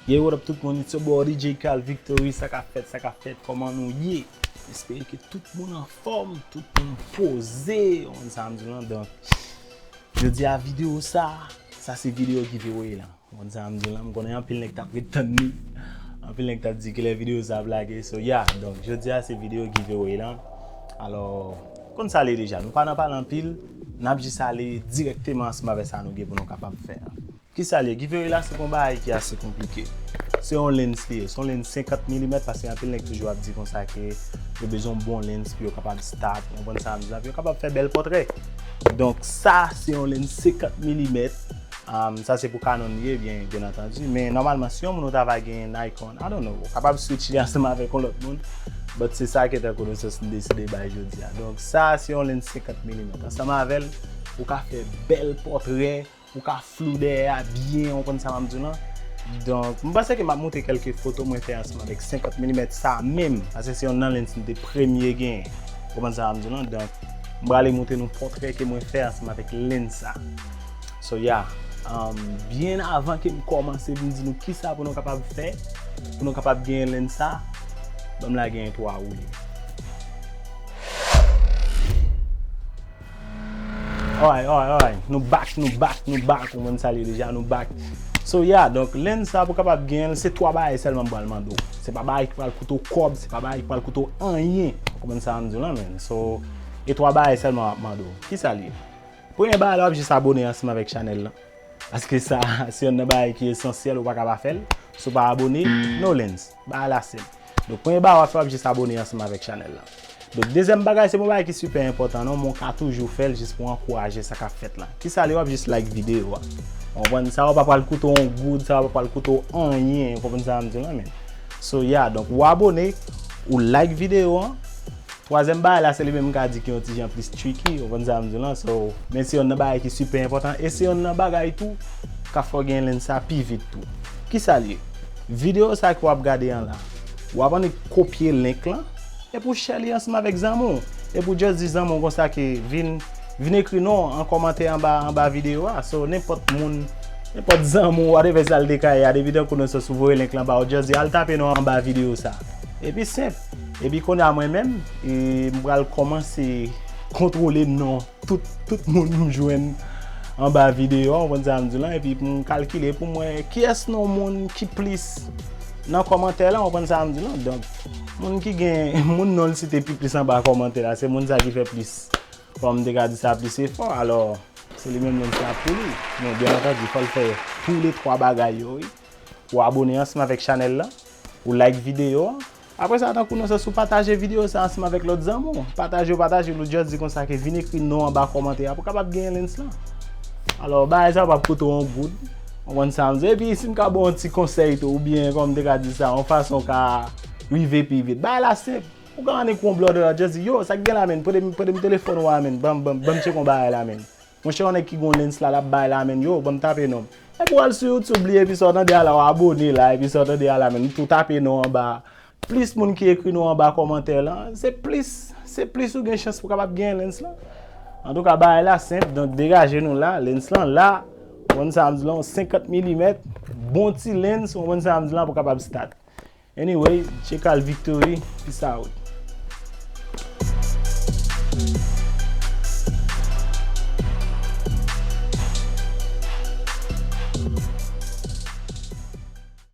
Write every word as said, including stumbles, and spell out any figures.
Yo, what up tout moun, it's your boy D J Cal Victory. Sa k ap fèt, sa k ap fèt, kòman nou ye? Espere ke tout moun anfòm, tout moun poze, ou konn sa m di lan. Donk, jodi a videyo sa, sa se videyo giveaway lan. Ou konn sa m di lan, m konnen anpil nèg t ap ret tann li. Anpil nèg t ap di kilè videyo sa ap lage. So, yeah, donk, jodi a se videyo giveaway lan. Alò, konn sa l ye deja, nou pa nan pale anpil, n ap jis ale dirèkteman ansanm avè sa nou gen pou nou kapab fè an. Kisa l ye? Giveaway la se yon bagay ki ase konplike. Se yon lens li ye, se yon lens senkant milimèt, paske anpil nèg toujou ap di konsa ke yo bezwen yon bon lens pou yo kapab start, ou konprann sa m di la, pou yo kapab fè bèl pòtrè. Donk sa se yon lens senkant milimèt. Um, sa se pou Canon li ye, byen, byen antandi. Men nòmalman, si yon moun ou ta va gen Nikon, I don't know, ou kapab switch li ansanm avèk yon lòt moun. But se sa ke tankou nou sòs m deside bay jodi a. Donk sa se yon lens senkant milimèt. Ansanm avè l, ou ka fè bèl pòtrè, ou ka flou dèyè a byen, ou konn sa m ap di w lan. Donk, m panse ke m ap montre kèlke foto mwen fè ansanm avèk senkant milimèt sa menm, paske se yonn nan lens m te premye genyen. Ou konprann sa m ap di w lan? Donk, m prale montre nou pòtrè ke mwen fè ansanm avèk lens sa. So, yeah, um, byen avan ke m kòmanse pou m di nou kisa pou nou kapab fè, pou nou kapab genyen lens sa, ban m lage entwo a woule. Alright, alright, alright. Nou back, nou back, nou back. Ou konn sa l ye deja, nou back. So, yeah, donk, lens sa pou kapab genyen l, se twa bagay sèlman m pral mande w. Se pa bagay ki pral koute w kòb, se pa bagay ki pral koute w anyen. Ou konprann sa m di w lan, men. So, e twa bagay sèlman m ap mande w. Kisa l ye? Premye bagay la, w ap jis abone ansanm avèk chanèl lan. Paske sa, se yonn nan bagay ki esansyèl, ou pa ka pa fè l. Si w pa abone, no lens. Bagay la senp. Donk, premye bagay w ap fè, w ap jis abone ansanm avèk chanèl lan. Donk, dezyèm bagay, se yon bagay ki sipè enpòtan, non, men w ka toujou fè l jis pou ankouraje sa k ap fèt la. Kisa l ye? W ap jis like videyo a. Ou konprann? Sa yo pa pral koute w yon goud, sa yo pa pral koute w anyen, ou konprann sa m di w lan, men. So, yeah, donk, ou abone, ou like videyo an, twazyèm bagay la, se li menm m ka di ki yon ti jan plis tricky, ou konprann sa m di w lan. So, men se yonn nan bagay ki sipè enpòtan, e se yonn nan bagay tou k ap fè w gen lens sa pi vit tou. Kisa l ye? Videyo sa ke w ap gade an la, w ap annik kopye link lan, epi w share li ansanm avèk zanmi w. Epi w just di zanmi w konsa ke vin, vin ekri non w an kòmantè anba, anba videyo a. So, nenpòt moun, nenpòt zanmi w, whatever sa l te ka ye a, depi tankou nan sans ou voye link lan ba w, just di al tape non w anba videyo sa. Epi senp. Epi kounye a mwen menm, e, m pral kòmanse kontwole non tout, tout moun m jwenn anba videyo a, ou konprann sa m di w lan, epi pou m kalkile pou m wè kiyès non moun ki plis nan kòmantè lan, ou konprann sa m di w lan. Donk, moun ki gen, moun non l site pi plis anba kòmantè la, se moun sa ki fè plis, kòman m te ka di sa, plis efò. Alò, se li menm lens la pou li. Men, byen antandi, fò l fè tou le twa bagay yo, wi. Ou abone ansanm avèk chanèl lan, ou like videyo an. Apre sa, tankou nan sans ou pataje videyo sa ansanm avèk lòt zanmi w. Pataje w pataje l, ou just di konsa ke vin ekri non anba kòmantè a pou w kapab genyen lens lan. Alò, bagay sa yo p ap koute w yon goud. Ou konprann sa m di? Epi, si m ka ba w yon ti konsèy tou, oubyen, kòman m te ka di sa, yon fason w ka rive pi vit. Bagay la senp. Ou ka annik yon brother la, just di, yo, sa k gen la, men? Prete m, prete m telefòn ou a, men. Ban m, ban m, ban m tcheke yon bagay la, men. Monchè, yon nèg ki gon lens la, l ap bay la, men. Yo, ban m tape non m. Epi w al sou YouTube li, epi sa w tande a la, w abone la, epi sa w tande a la, men. Ou tou tape non anba. Plis moun ki ekri non anba kòmantè lan, se plis, se plis ou gen chans pou kapab genyen lens lan. Antouka, bagay la senp, donk degaje nou la, lens lan la, ou konn sa m di lan, yon senkant milimèt, bon ti lens, ou konn sa m di lan, pou kapab start. Anyway, J Cal Victory, peace out.